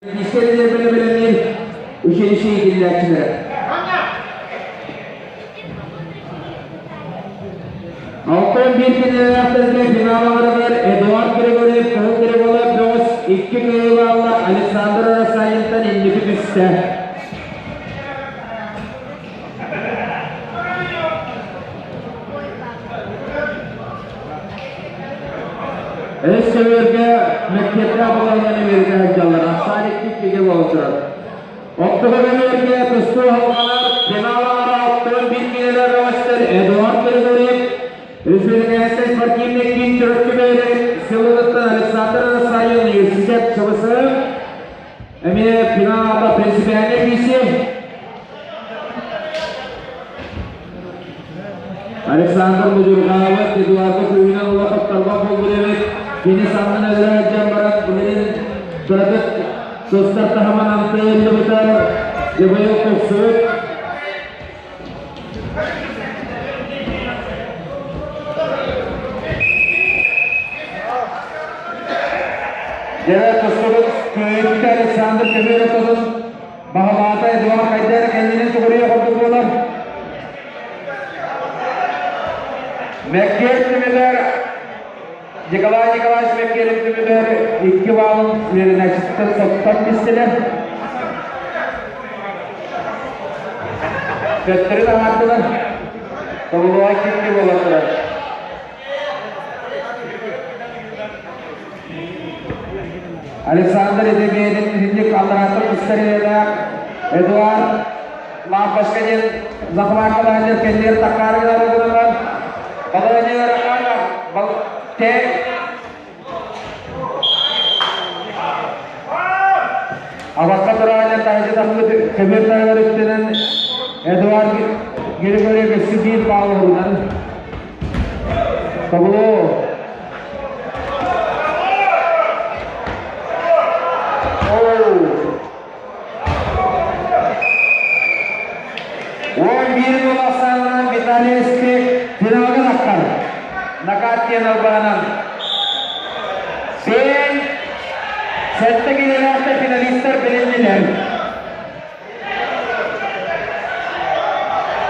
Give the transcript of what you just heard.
Бэлэмниир училище иитиллээччилэрэ. Алтан биир кинилээхтэргэ финалларыгар Эдуард Григорьев Кыһыл Григорьев бөҕөс икки кыайыылаахла Александр Росанинтан инники түстэ. Өс сөбүөргэ мэктиэттээх балаһыанньаны үөрэтэ сылдьаллар. Ахсаан икки-иккигэ буола турар. Оттуга көмүөргэ тустуу халҕанар финаллара оттон биир кинилэр бөҕөстөр Эдуард Григорьев, Республиканскай спортивный киин Чурапчы бэйэлэрин сылыттан Александр Росаев университет ЧВС эмиэ финалга принципиальнай киирсии. Александр Мудьурҕаабыт Эдуарда күүһүнэн ыла тапталга буолбут эбит. Кини саннын өлөрө сылдьан баран билигин кыратык сыстар таһымын амтайыллыбытар дьабайыл тупсубут. Дьэ, тустубут кыайбыта Александр Көбүөрэ Баһылаата Эдуард хайда эрэ кэннинэн төгүрүйэ курдук буолар. Мэккиэр түмүгэр Николай Николаевич Мэккиэрин түмүгэр икки баалын үөрэнээччиттэн соттон түстүлэр. Төттөрү таһаардылар. Тобулуга кикки буолан турар. Александр Эдебиэнин итинник алларааттан устар идэлээх Эдуард Лампочка диэн захваткалаан кэннигэр таккаары гынары гынан балаһыанньа те Абакка тураанньа таһычы тахпыт көмөр таһыгар үктэнэн Эдуард Григорьев өссө биир баал уһунан Тобулу 11 гол ахсаанынан Виталий Спек финалга тахсар. Накат диэн албаһынан. Сен сэттэ кинилээхтэр финалистар билиннилэр.